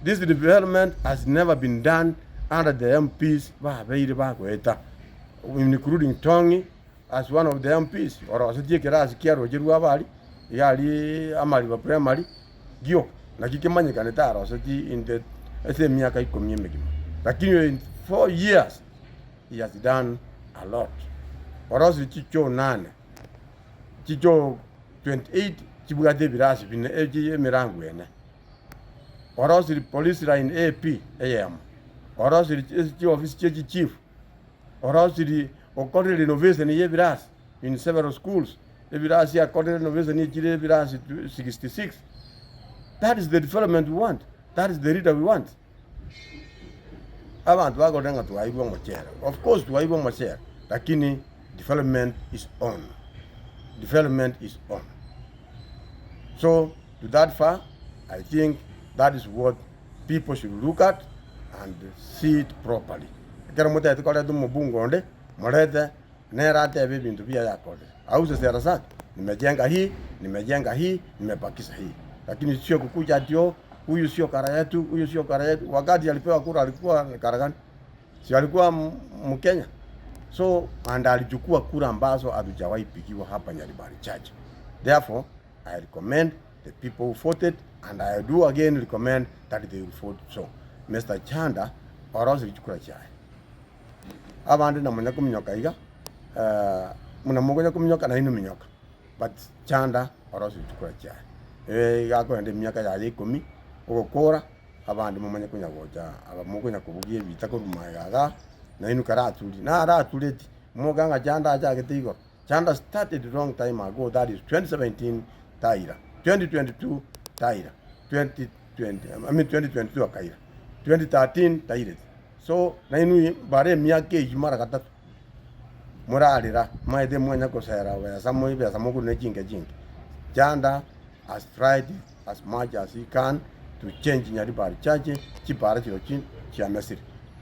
This development has never been done under the MPs babeire bagoeta including Tong'i as one of the MPs orosetie ekerasi kia roche rwa abari iga aria Amariba Primary gioka naki kemanyekanete arosetie in the ase emiaka ikomi emegima lakini in 4 years he has done a lot. Orosirie chichoo nane chichoo 28 chibwate ebirasi bine emerango ene. Orosirie police line AP eyemo, orosirie chiofisi chie chichief, orosirie okorire renovation ya ebirasi in several schools, ebirasi akorire renovation echire ebirasi 66. That is the development we want, that is the leader we want. Abanto bakorora ng'a twairwe omochere, of course twairwe omochere, lakini development is on, development is on. So to that far, I think that is what people should look at and see it properly. Ekero motagete koreta omobunge onde, morete nere atebe ebinto biaye akorire. Auze sera zake, nimejenga hii, nimejenga hii, nimebakisha hii. Lakini sio kukuja ati oh, huyu sio kara yetu, huyu sio kara yetu. Wakati alipewa kura alikuwa kara gani? Si alikuwa Mkenya? So and alichukua kura ambazo hatujawahi pigiwa hapa Nyaribari Chache. Therefore, I recommend the people who voted and I do again recommend that they will vote so. Mr. Chanda orosire chikura chiaye. Abande namonya kominyoka iga buna mokonya kominyoka nainwe minyoka but Chanda orosire chikura chiaye. Iga akoenda emiaka yaye ikomi ogokora abande momanye konya gocha aba mokonya kobugia ebita korwa magega igaa nainwe karaturie naratureti moka ng'a Chanda achagete igoro. Chanda started long time ago that is 2017 taira, 2022 taira, 2020 I mean 2022 akaira, 2013 taireti. So nainwe bare emiaka eyio mara gatato morarera maete mwanya kosera besa moi besa mokure ne chinke chinke. Chanda has tried as much as he can to change Nyaribari Church chipara chirochio chiamesire.